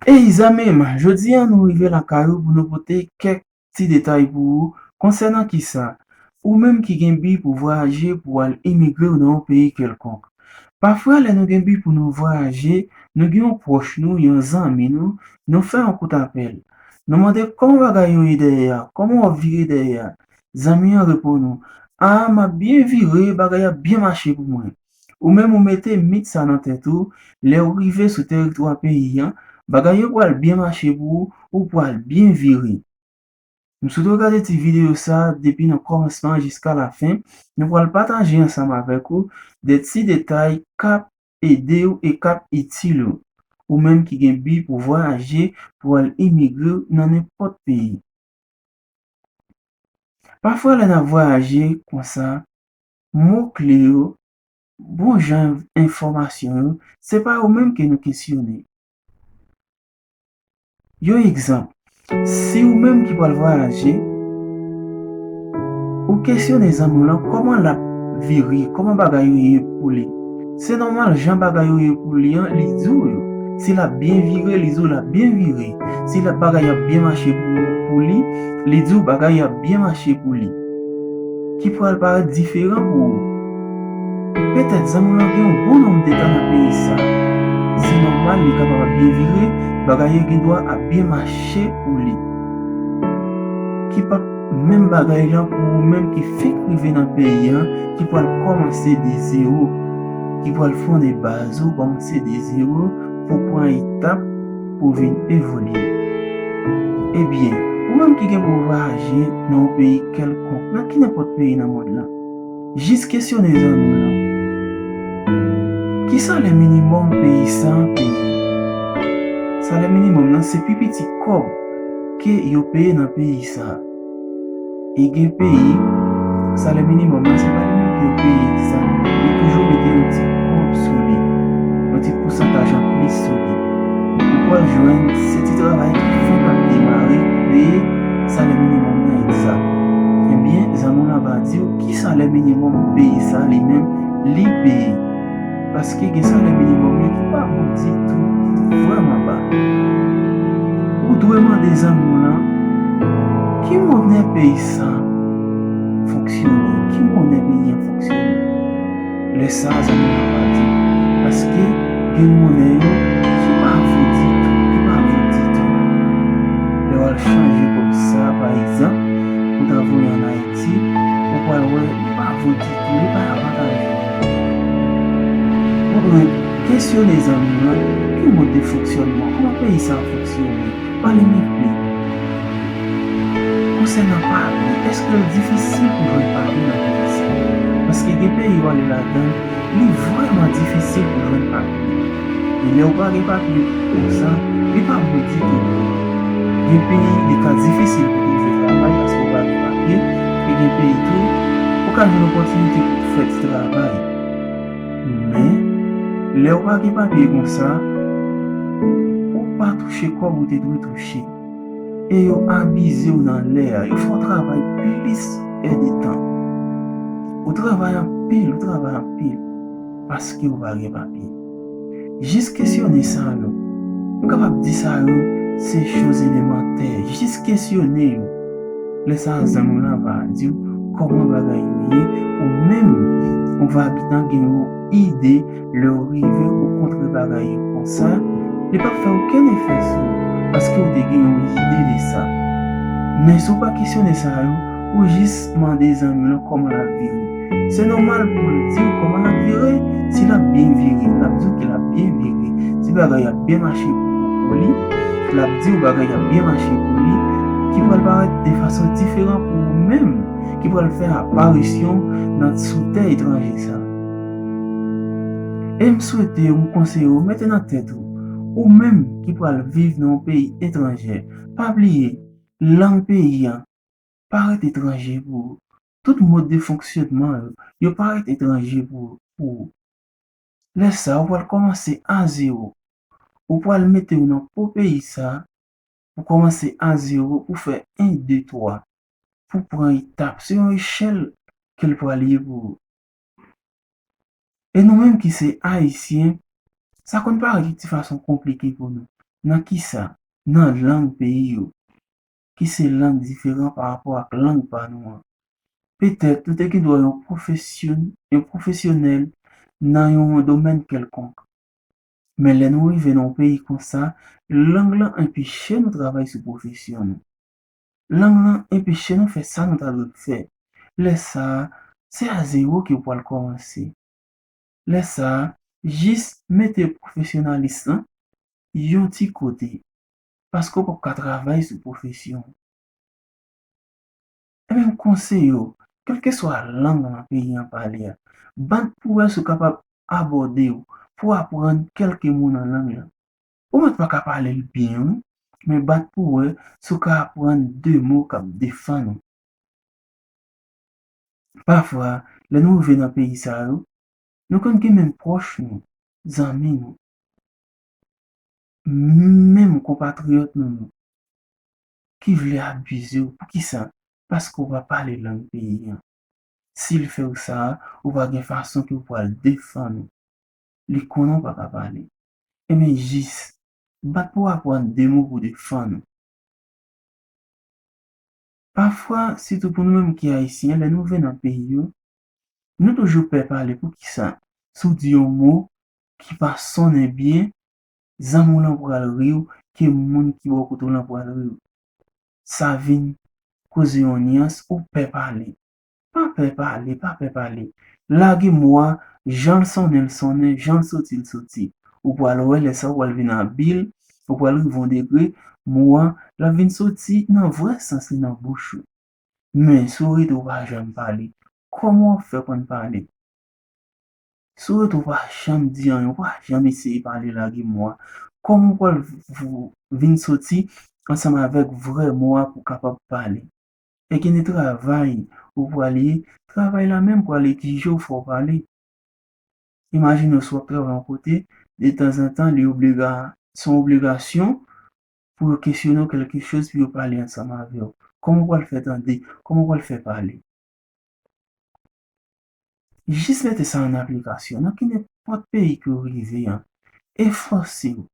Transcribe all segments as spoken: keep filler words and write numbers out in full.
Ey zanmi m, jodi a nou rive lakay ou pou nou pote kèk ti detay pou ou konsènan kisa, ou menm ki gen bi pou vwayaje pou al imigre w nan yon peyi kèlkonk. Pafwa lè nou gen bi pou nou vwayaje, nou gen yon pwòch nou, yon zanmi nou, nou fè yon kout apèl. Nou mande kòman bagay yo ye dèyè a, kòman w ap vire dèyè a. Zanmi an reponn ou, a, m ap byen vire, bagay ap byen mache pou mwen. Ou menm ou mete mit sa nan tèt ou, lè w rive sou tèritwa peyi an, bagay yo pral byen mache pou ou, ou pral byen vire. M swete w gade ti videyo sa depi nan kòmansman jiska lafen. Nou pral pataje ansanm avèk ou de ti detay k ap ede w e k ap itil ou, ou menm ki gen bi pou vwayaje, pou al imigre w nan nenpòt peyi. Pafwa lè n ap vwayaje konsa, mo kle yo, bon jan enfòmasyon yo, se pa yo menm ke nou kesyone. Yon egzanp, si ou menm ki pral vwayaje, ou kesyone zanmi w lan kòman l ap vire, kòman bagay yo ye pou li. Se nòmal, jan bagay yo ye pou li an, li di w yo. Si l ap byen vire, li di w l ap byen vire. Si l ap, bagay ap byen mache pou, pou li, li di w bagay ap byen mache pou li. Ki pral parèt diferan pou ou. Petèt zanmi w lan gen yon bon nonb de tan nan peyi sa. Se nòmal, li kapab ap byen vire, bagay yo gen dwa ap byen mache pou li. Ki p ap menm bagay lan pou ou menm ki fenk rive nan peyi an, ki pral kòmanse de zewo, ki pral fonde baz ou, kòmanse de zewo pou pran etap pou vin evolye. Ebyen, ou menm ki gen pou vwayaje nan yon peyi kèlkonk, nan ki nenpòt peyi nan mond lan, jis kesyone zanmi w lan. Ki salè minimòm peyi sa a peye? Salè minimòm nan se pi piti kòb ke yo peye nan peyi sa a. E gen peyi, salè minimòm nan se pa li menm ke yo peye sa. Yo toujou mete yon ti kòb sou li, yon ti pousantaj anplis sou li. Ou pral jwenn se ti travay ki fenk ap demare ki peye salè minimòm nan egzak. Ebyen, zanmi w lan va di w ki salè minimòm peyi sa li menm li peye. Paske gen salè minimòm yo ki pa bon ditou, ki vrèman ba. Ou dwe mande zanmi w lan ki monè peyi sa fonksyone, ki monè peyi an fonksyone. Lè sa a, zanmi w lan va di w, paske gen monè yo ki pa vo ditou, ki pa vo ditou. Lè w al chanje kòb sa, pa egzanp, pou ta voye ann Ayiti, ou pral wè li pa vo ditou, li pa avantaje w. Ou dwe kesyone zanmi w lan, ki mòd de fonksyònman, kòman peyi sa a fonksyone, pale m enpe. Konsènan papye, èske l difisil pou jwenn papye nan peyi sa? Paske gen peyi w ale ladan l, li vrèman difisil pou jwenn papye. E lè w pa gen papye konsa, li pa bon ditou. Gen peyi, li ka difisil pou twouve travay paske w pa gen papye, e gen peyi tou, ou ka jwenn opòtinite pou w fè ti travay. Men, lè w pa gen papye konsa, ou pa touche kòb ou te dwe touche. E yo abize w nan lè a. Yo fè w travay plis èdtan. Ou travay anpil, ou travay anpil. Paske w pa gen papye. Jis kesyone sa yo. M kapab di sa yo, se choz elemantè. Jis kesyone yo. Lè sa a, zanmi w lan va di w kòman bagay yo ye. Ou menm, ou va gentan gen yon ide. Lè w rive, ou kontre bagay yo konsa, li p ap fè okenn efè sou ou, paske w te gen yon ide de sa. Men si w pa kesyone sa yo, ou jis mande zanmi w lan kòman l ap vire. Se nòmal pou l di w kòman l ap vire, si l ap byen vire, l ap di w ke l ap byen vire. Si bagay ap byen mache pou, pou li, l ap di w bagay ap byen mache pou li, ki pral parèt de fason diferan pou ou menm, ki pral fè aparisyon nan, sou tè etranje sa. E m swete, m konseye w, mete nan tèt ou, ou menm ki pral viv nan yon peyi etranjè, pa bliye, lang peyi a parèt etranje pou ou. Tout mòd de fonksyònman yo, yo parèt etranje pou, pou ou. Lè sa a, ou pral kòmanse a zewo. Ou pral mete w nan po peyi sa a, pou kòmanse a zewo, pou fè en, de, twa, pou pran etap. Se yon echèl ke l pral ye pou ou. E nou menm ki se Ayisyen, sa konn parèt yon ti fason konplike pou nou. Nan kisa? Nan lang peyi yo, ki se lang diferan pa rapò ak lang pa nou an. Petèt, nou te gen dwa yon pwofesyon-, yon pwofesyonèl nan yon domèn kèlkonk. Men lè nou rive nan yon peyi konsa, lang lan anpeche nou travay sou pwofesyon nou. Lang lan anpeche nou fè sa nou ta dwe fè. Lè sa a, se a zewo ke w pral kòmanse. Lè sa a, jis mete pwofesyonalis lan yon ti kote, paske w p ap ka travay sou pwofesyon w. Ebyen, m konseye w, kèlkeswa lang nan peyi an pale a, bat pou wè si w kapab abòde w pou w aprann kèlke mo nan lang lan. Ou mèt pa ka pale l byen, wi, men bat pou wè si w ka aprann de mo k ap defann ou. Pafwa, lè nou rive nan peyi sa yo, nou konn gen menm pwòch nou, zanmi nou, menm konpatriyòt nou yo, ki vle abize w. Poukisa? Paske w pa pale lang peyi an. Si l fè w sa, ou pa gen fason ke w pral defann ou. Li konnen w pa ka pale. Ebyen, jis bat pou w aprann de mo pou defann ou. Pafwa, sitou pou nou menm ki Ayisyen, lè nou rive nan peyi yo, nou toujou pè pale. Poukisa? Si w di yon mo ki pa sonnen byen, zanmi w lan pral ri w, ke moun ki bò kote w lan pral ri w. Sa vin koze yon nyans, ou pè pale. Pa pè pale, pa pè pale. Lage mo a jan l sonnen, l sonnen, jan l soti, l soti. Ou pral wè lè sa a, ou pral vin abil, ou pral rive yon degre, mo a, l ap vin soti nan vrè sans li nan bouch ou. Men, si w rete, ou pa janm pale, kòman w ap fè konn pale? Si w rete, ou pa janm di anyen, ou pa janm eseye pale, lage mo a, kòman w pral v-, v-, vin soti ansanm avèk vrè mo a pou w kapab pale? E gen de travay ou pral ye, travay la menm pral egzije w fò w pale. Imajine w si w ap travay yon kote, detanzantan, li obliga-, se yon obligasyon pou yo kesyone w kèlke choz, pou yo pale ansanm avè w. Kòman w pral fè tande? Kòman w pral fè pale? Jis mete sa an aplikasyon. Nan ki nenpòt peyi ke w rive an, efòse w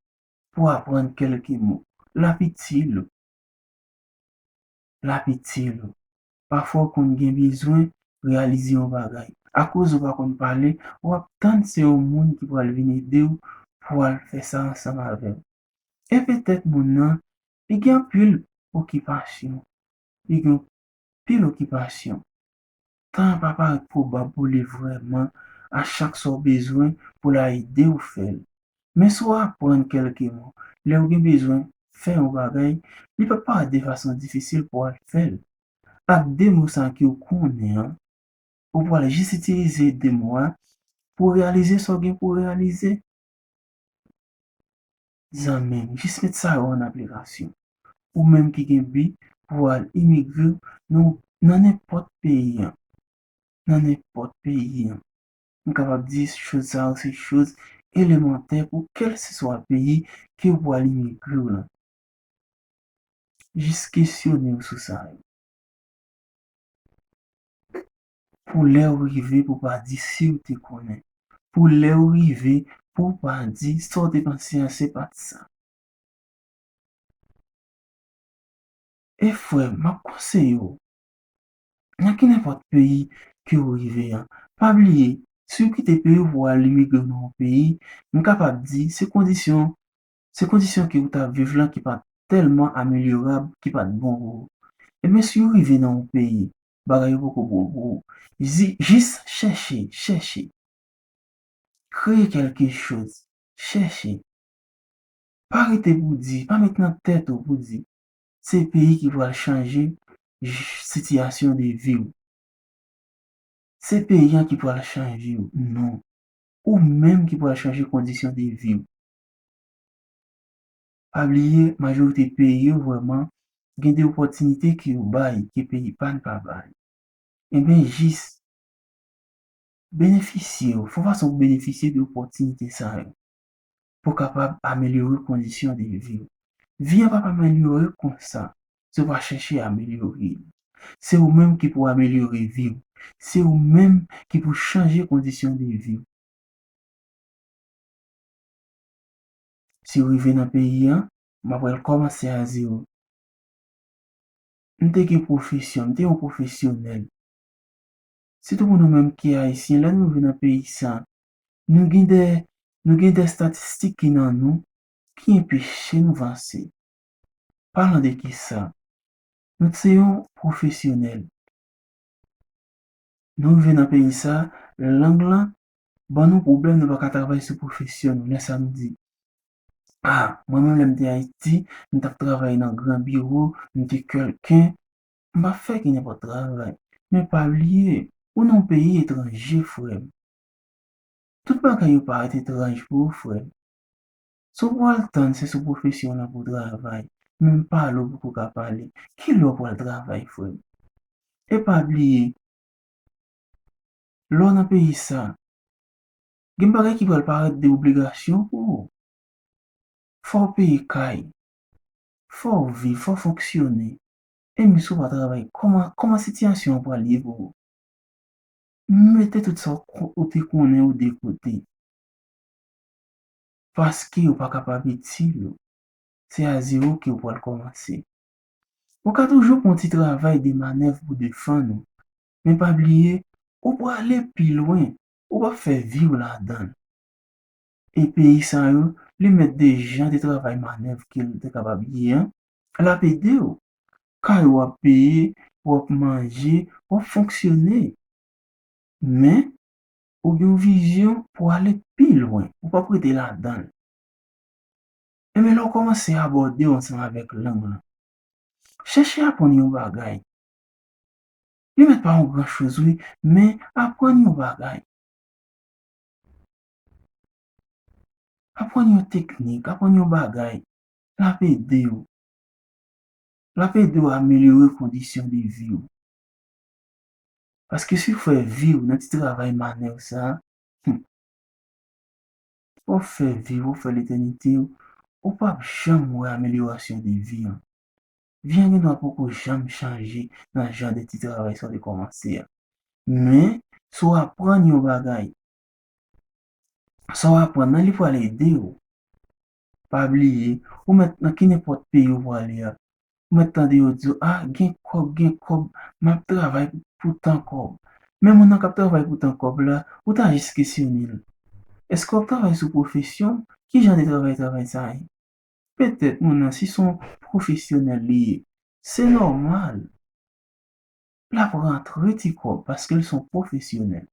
pou w aprann kèlke mo. L ap itil ou. L ap itil ou. Pafwa w konn gen bezwen reyalize yon bagay. Akoz ou pa konn pale, w ap tann se yon moun ki pral vin ede w pou w al fè sa ansanm avè w. E petèt moun nan, li gen anpil okipasyon. Li gen anpil okipasyon. Tan an pa parèt pwobab pou li vrèman a chak sa w bezwen pou l a ede w fè l. Men si w aprann kèlke mo, lè w gen bezwen fè yon bagay, li p ap parèt de fason difisil pou w al fè l. Ak de mo sa a ke w konnen an, ou pral jis itilize de mo a pou w reyalize sa w gen pou w reyalize. Zanmi m, jis met sa yo an aplikasyon. Ou menm ki gen bi pou w al imigre nan, nan nenpòt peyi an. Nan nenpòt peyi an. M kapab di choz sa yo se choz elemantè pou kèlseswa peyi ke w pral imigre w lan. Jis kesyone w sou sa yo. Pou lè w rive, pou w pa di si w te konnen. Pou lè w rive, pou w pa di sa w te panse a se pa t sa. E frè m, m ap konseye w, nan ki nenpòt peyi ke w rive an, pa bliye, si w kite peyi w pou w al imigre nan yon peyi, m kapab di se kondisyon, se kondisyon ke w t ap viv lan ki pa t tèlman amelyorab, ki pa t bon pou ou. Ebyen, si w rive nan yon peyi, bagay yo poko bon pou ou, zi-, jis chèche, chèche. Kreye kèlke choz. Chèche. Pa rete pou di, pa met nan tèt ou pou di, se peyi ki pral chanje j-, sitiyasyon de vi w. Se peyi an ki pral chanje w. Non. Ou menm ki pral chanje kondisyon de vi w. Pa bliye, majorite peyi yo vrèman gen de opòtinite ke yo bay, ke peyi pa n pa bay. Ebyen, jis benefisye yo, fè yon fason pou benefisye de opòtinite sa yo, pou w kapab amelyore kondisyon de vi w. Vi an p ap amelyore konsa, si w pa chèche amelyore l. Se ou menm ki pou amelyore vi w. Se ou menm ki pou chanje kondisyon de vi w. Si w rive nan peyi an, m ap pral kòmanse a zewo. M te gen pwofesyon, m te yon pwofesyonèl. Sitou pou nou menm ki ayisyen, lè nou rive nan peyi sa, nou gen de, nou gen de estatistik ki nan nou ki enpeche nou vanse. Palan de kisa? Nou se yon pwofesyonèl. Nou rive nan peyi sa, lang lan ban nou pwoblèm, nou pa ka travay sou pwofesyon nou. Lè sa nou di, a, mwen menm lè m te Ayiti, m t ap travay nan gran biwo, m te kèlken, m p ap fè ki nenpòt travay. Men pa bliye, ou nan yon peyi etranje, frè m. Tout bagay yo parèt etranj pou ou, frè m. Si w pral tann se sou pwofesyon w lan pou w travay, menm pale w poko ka pale, kilè w pral travay, frè m? E pa bliye, lè w nan peyi sa, gen bagay ki pral parèt de obligasyon pou ou. Fò w peye kay, fò w viv, fò w fonksyone. E menm si w pa travay, kòman, kòman sitiyasyon an pral ye pou ou? Mete tout sa w ko-, ou te konnen ou de kote. Paske yo pa kapab itil ou. Se a zewo ke w pral kòmanse. Ou ka toujou pran ti travay de manèv pou defann ou. Men pa bliye, ou prale pi lwen, ou p ap fè vi w ladan l. E peyi sa yo, li mèt de jan de travay manèv ke l te kapab ye an, l ap ede w. Kay w ap peye, w ap manje, w ap fonksyone. Men, ou gen yon vizyon pou ale pi lwen, ou p ap rete ladan l. Enben, lè w kòmanse abòde w ansanm avèk lang lan, chèche aprann yon bagay. Li mèt pa yon gran choz, wi, men aprann yon bagay. Aprann yon teknik, aprann yon bagay. L ap ede w. L ap ede w amelyore kondisyon de vi w. Paske si w fè vi w nan ti travay manèv sa, hmm, w ap fè vi w, w ap fè letènite w, ou p ap janm wè amelyorasyon de vi an. Vi an gendwa poko janm chanje nan jan de ti travay sa w te kòmanse a. Men, si w aprann yon bagay, sa w aprann nan, li pral ede w. Pa bliye, ou mèt nan ki nenpòt peyi w prale a, ou mèt tande yo di w, a, gen kòb, gen kòb, m ap travay pou tan kòb. Men moun nan k ap travay pou tan kòb la, ou ta jis kesyone l. Èske w ap travay sou pwofesyon w? Ki jan de travay, travay sa ye? Petèt moun nan, si se yon pwofesyonèl li ye, se nòmal. L ap rantre ti kòb paske l se yon pwofesyonèl.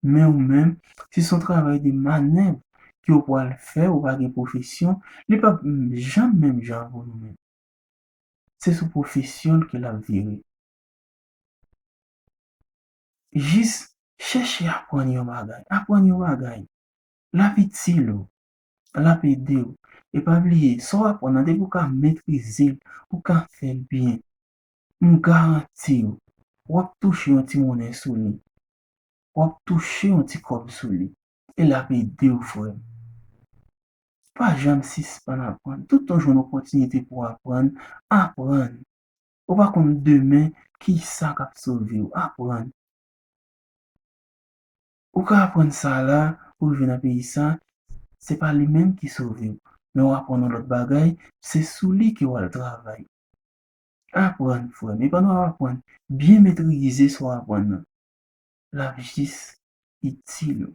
Men ou menm, si se yon travay de manèv ke w pral fè, ou pa gen pwofesyon, li p ap janm menm jan pou nou menm. Se sou pwofesyon l ke l ap vire. Jis chèche aprann yon bagay. Aprann yon bagay. L ap itil ou. L ap ede w. E pa bliye, sa w aprann nan, depi w ka metrize l, ou ka fè l byen, m garanti w, w ap touche yon ti monnen sou li. W ap touche yon ti kòb sou li. E l ap ede w, frè m. Pa janm sispann aprann. Toutan w jwenn opòtinite pou w aprann, aprann. Ou pa konn demen kisa k ap sove w. Aprann. Ou ka aprann sa la, ou rive nan peyi sa, se pa li menm ki sove w. Men w aprann yon lòt bagay, se sou li ke w al travay. Aprann, frè m. E pandan w ap aprann, byen metrize sa w aprann nan. L ap jis itil ou.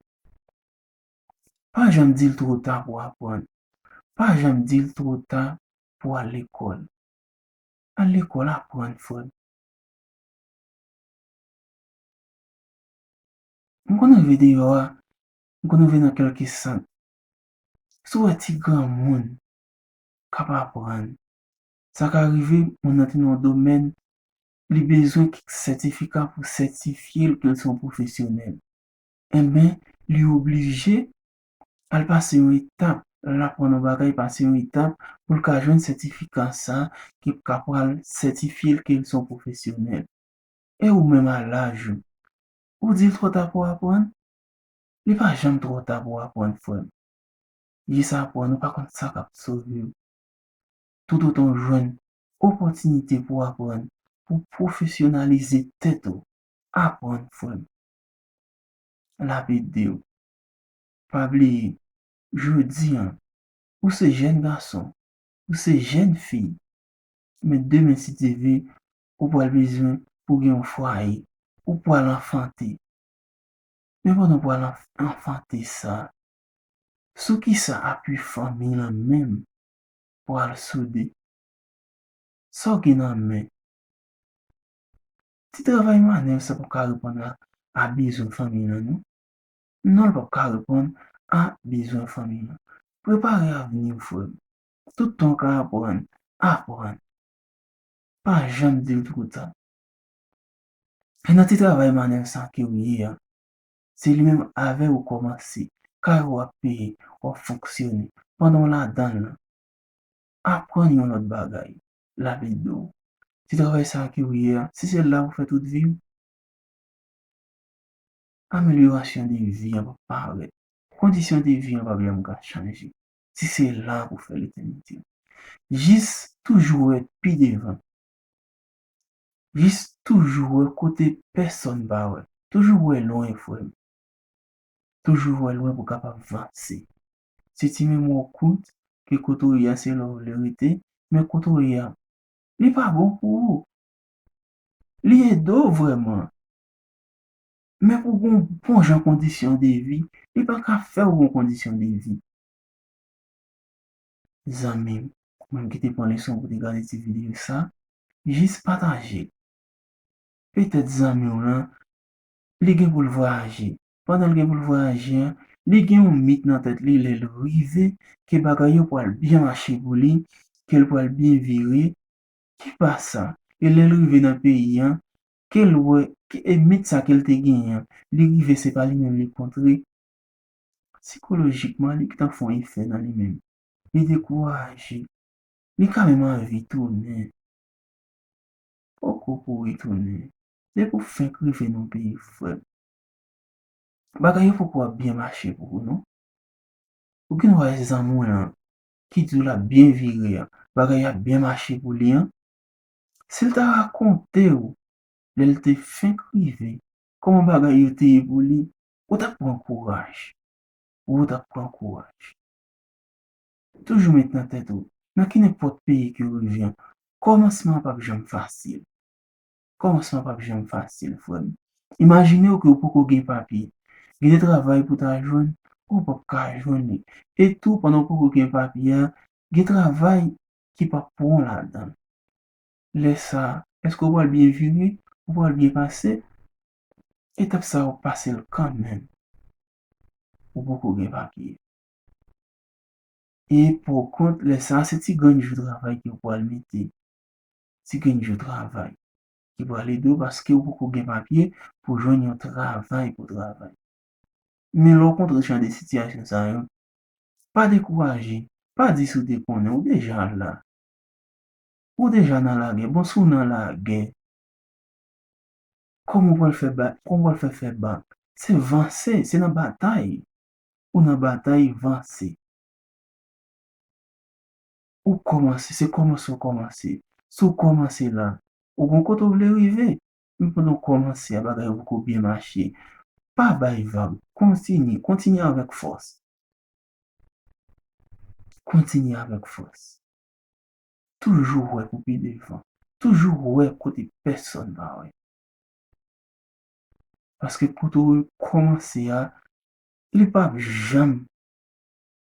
Pa janm di l twò ta pou w aprann. Pa janm di l twò ta pou w al lekòl. Al lekòl, aprann, frè m. M konn rive deyò a, m konn rive nan kèlke sant. Si w wè ti granmoun k ap aprann, sa ka rive moun nan te nan yon domèn, li bezwen kèk sètifika pou sètifye l ke l se yon pwofesyonèl. Enben, li oblije al pase yon etap, l aprann yon bagay, pase yon etap pou l ka jwenn sètifika sa ki ka pral sètifye l ke l se yon pwofesyonèl. E ou menm a laj ou, ou di l twò ta pou w aprann? Li pa janm twò ta pou w aprann, frè m. Jis aprann, ou pa konn sa k ap sove w. Toutotan w jwenn opòtinite pou w aprann, pou w pwofesyonalize tèt ou, aprann, frè m. L ap ede w. Pa bliye, jodi a, ou se jèn gason, ou se jèn fi, men demen, si Dye vle, ou pral bezwen pou gen yon fwaye, ou pral anfante. Men pandan w pral anf-, anfante sa, sou kisa apui fanmi lan menm pral soude? Sa w gen nan men? Ti travay manèv sa p ap ka reponn a, a bezwen fanmi lan, non. Non, l p ap ka reponn a bezwen fanmi lan. Prepare avni w, frè m. Tout tan w ka aprann, aprann. Pa janm di l twò ta. E nan ti travay manèv sa ke w ye a, se li menm avè ou kòmanse. Kay ou w ap peye, w ap fonksyone. Pandan w ladan l lan, aprann yon lòt bagay. L ap ede w. Ti travay sa ke w ye a, si se la pou fè tout vi w, amelyorasyon de vi an p ap parèt. Kondisyon de vi an p ap janm ka chanje. Si se la pou fè letènite. Jis toujou wè pi devan. Jis toujou wè kote pèsonn pa wè. Toujou wè lwen, frè m. Toujou wè lwen pou w kapab vanse. Si ti memwa w kout, ke kote w ye a se la w vle rete, men kote w ye a, li pa bon pou ou. Li ede w vrèman. Men pou w gen yon bon jan kondisyon de vi, li pa ka fè w gen yon kondisyon de vi. Zanmi m, ou menm ki te pran leson pou te gade ti videyo sa, jis pataje l. Petèt zanmi w lan, li gen pou l vwayaje. Pandan l gen pou l vwayaje an, li gen yon mit nan tèt li lè l rive, ke bagay yo pral byen mache pou li, ke l pral byen vire. Ki pa sa, e lè l rive nan peyi an, ke l wè, ke, e mit sa ke l te genyen an, li rive se pa li menm li kontre. Sikolojikman, li gentan fè yon efè nan li menm. Li dekouraje. Li ka menm anvi tounen. Poko pou retounen. Depi w fenk rive nan peyi, frè m, bagay yo poko ap byen mache pou ou, non. Ou gen dwa wè zanmi w lan ki di w l ap byen vire an, bagay ap byen mache pou li an. Si l ta rakonte w lè l te fenk rive, kòman bagay yo te ye pou li, ou t ap pran kouraj. Ou t ap pran kouraj. Toujou met nan tèt ou, nan ki nenpòt peyi ke w rive an, kòmansman an p ap janm fasil. Kòmansman p ap janm fasil, frè m. Imajine w ke w poko gen papye. Gen de travay pou w ta jwenn, ou p ap ka jwenn li. E tou, pandan w poko gen papye a, gen travay ki p ap pran w ladan l. Lè sa a, èske w pral byen vire? Ou pral byen pase? Etap sa a, w pase l kanmenm. Ou poko gen papye. E pokont, lè sa a, se ti grenn jou travay ke w pral mete. Ti grenn jou travay ki pral ede w paske w poko gen papye pou jwenn yon travay pou travay. Men lè w kontre jan de sitiyasyon sa yo, pa dekouraje, pa di si w te konnen, ou deja la. Ou deja nan lagè. Bon, si w nan lagè, kòman w pral fè ba-, kòman w pral fè fè bak? Se vanse, se nan batay. Ou nan batay, vanse. Ou kòmanse, se kòmanse w kòmanse. Si w kòmanse la, ou gon kote w vle rive. Men pandan w kòmanse a, bagay yo poko byen mache. Pa bay vag. Kontinye, kontinye avèk fòs. Kontinye avèk fòs. Toujou wè pou pi devan. Toujou wè kote pèsonn pa wè. Paske kote w kòmanse a, li p ap janm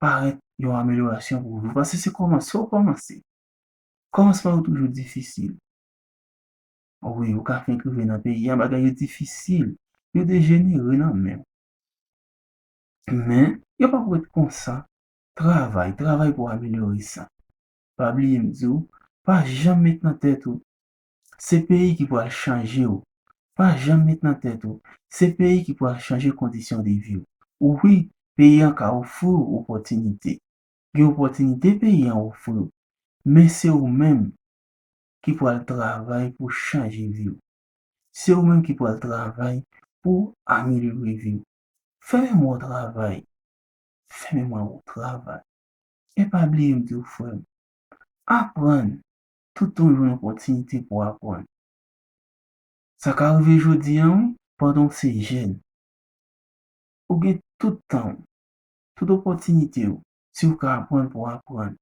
parèt yon amelyorasyon pou ou. Paske se kòmanse w kòmanse. Kòmansman yo toujou difisil. Wi, ou ka fenk rive nan peyi a, bagay yo difisil. Yo dejenere nan men w. Men, yo p ap ret konsa. Travay, travay pou amelyore sa. Pa bliye m di w, pa janm met nan tèt ou, se peyi ki pral chanje w. Pa janm met nan tèt ou, se peyi ki pral chanje kondisyon de vi w. Wi, peyi an ka ofri w opòtinite. Gen opòtinite peyi an ofri w. Men se ou menm ki pral travay pou chanje vi w. Se ou menm ki pral travay pou amelyore vi w. Fè memwa w travay. Fè memwa w travay. E pa bliye m di w, frè m, aprann. Tout tan w jwenn opòtinite pou aprann. Sa ka rive jodi a, wi, pandan w se jèn. Ou gen tout tan w, tout opòtinite w, si w ka aprann pou w aprann.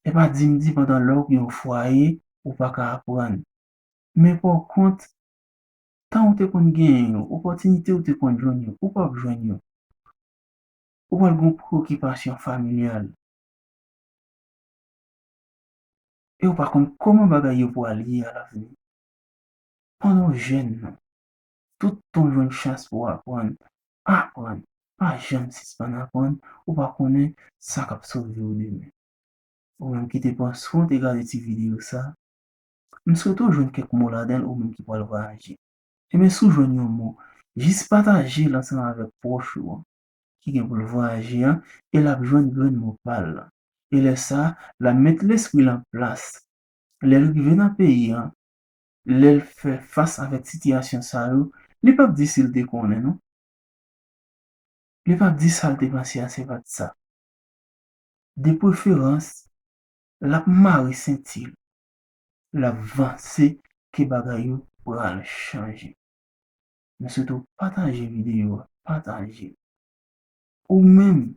E pa di m di pandan lè w gen yon fwaye, ou pa ka aprann. Men pa kont, tan ou te konn genyen yo, opòtinite ou te konn jwenn yo, ou p ap jwenn yo. Ou pral gen yon preokipasyon familyal. E ou pa konn kòman bagay yo pral ye alavni. Pandan w jèn nan, tout tan w jwenn chans pou w aprann, aprann. Pa janm sispann aprann, ou pa konnen sa k ap sove w demen. Ou menm ki te pran swen w te gade ti videyo sa, m swete w jwenn kèk mo ladan l ou menm ki pral vwayaje. Ebyen, si w jwenn yon mo, jis pataje l ansanm avèk pwòch ou an ki gen pou l vwayaje an, e l ap jwenn grenn mo pa l lan. E lè sa a, l ap met lespri l an plas. Lè l rive nan peyi an, lè l fè fas avèk sitiyasyon sa yo, li p ap di si l te konnen, non. Li p ap di sa l te panse a, se pa t sa. De preferans, l ap mare senti l. L ap vanse ke bagay yo pral chanje. M swete w pataje videyo a, pataje l. Ou menm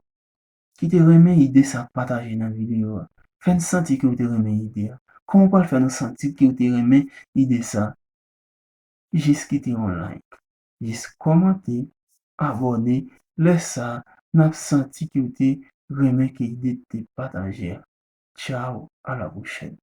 ki te renmen ide sa k pataje nan videyo a, fè n santi ke w te renmen ide a. Kòman w pral fè nou santi ke w te renmen ide sa? Jis kite yon like, jis kòmante, abòne, lè sa a, n ap santi ke w te renmen ke ide te pataje a. Tchaw, a la pwochèn.